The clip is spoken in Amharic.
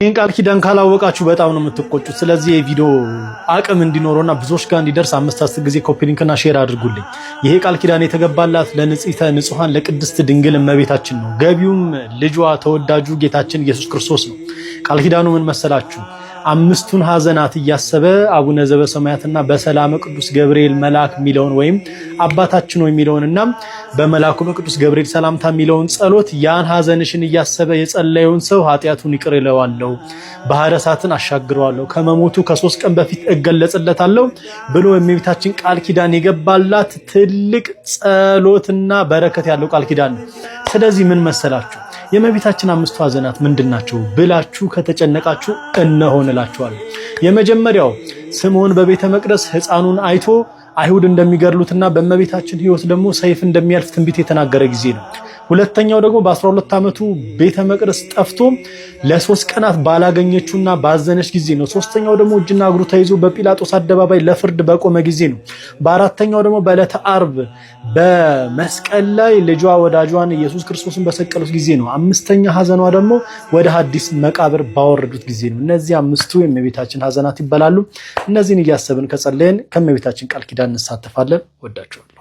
ይህን ቃል ኪዳን ካላወቃችሁ በጣም ነው የምትቆጩት። ስለዚህ የቪዲዮ አቅም እንዲኖረውና ብዙዎች ጋር እንዲደርስ 5 10 ጊዜ copy link ና share አድርጉልኝ። ይሄ ቃል ኪዳን የተገባላት ለንጽሕተ ንጹሐን ለቅድስት ድንግል እመቤታችን ነው። ገቢውም ልጇ ተወዳጁ ጌታችን ኢየሱስ ክርስቶስ ነው። ቃል ኪዳኑ ምን መሰላችሁ? አምስቱን ሐዘናት እያሰበ አቡነ ዘበሰማያትና በሰላመ ቅዱስ ገብርኤል መልአክ የሚለውን ወይም አባታችን ሆይ የሚለውንና በመልአኩ በቅዱስ ገብርኤል ሰላምታ የሚለውን ጸሎት ያን ሐዘንሽን እያሰበ የጸለየውን ሰው ኃጢአቱን ይቅር ይለዋለሁ፣ ባህረ እሳትን አሻግረዋለሁ፣ ከመሞቱ ከ3 ቀን በፊት እገለጽለታለሁ ብሎ የእመቤታችን ቃል ኪዳን የገባላት ትልቅ ጸሎትና በረከት ያለው ቃል ኪዳን ነው። ስለዚህ ምን መሰላችሁ፣ የእመቤታችን አምስቱ ሐዘናት ምንድን ናቸው ብላችሁ ከተጨነቃችሁ እነሆ እላችኋለሁ። የመጀመሪያው ስምዖን በቤተ መቅደስ ሕፃኑን አይቶ አይሁድ እንደሚገድሉትና በእመቤታችን ሕይወት ደግሞ ሰይፍ እንደሚያልፍ ትንቢት የተናገረ ጊዜ ነው። ሁለተኛው ደግሞ በ12 ዓመቱ ቤተ መቅደስ ጠፍቶ ለ3 ቀናት ባላገኘችውና ባዘነች ጊዜ ነው። ሶስተኛው ደግሞ እጅና እግሩ ተይዞ በጲላጦስ አደባባይ ለፍርድ በቆመ ጊዜ ነው። በአራተኛው ደግሞ በዕለተ ዓርብ በመስቀል ላይ ልጇ ወዳጇን ኢየሱስ ክርስቶስን በሰቀሉት ጊዜ ነው። አምስተኛ ሐዘኗ ደግሞ ወደ ሐዲስ መቃብር ባወረዱት ጊዜ ነው። እነዚህ አምስቱ የእመቤታችን ሐዘናት ይባላሉ። እነዚህን እያሰብን ከጸለየን ከእመቤታችን ቃል ኪዳን እንሳተፋለን። ወዳችኋለሁ።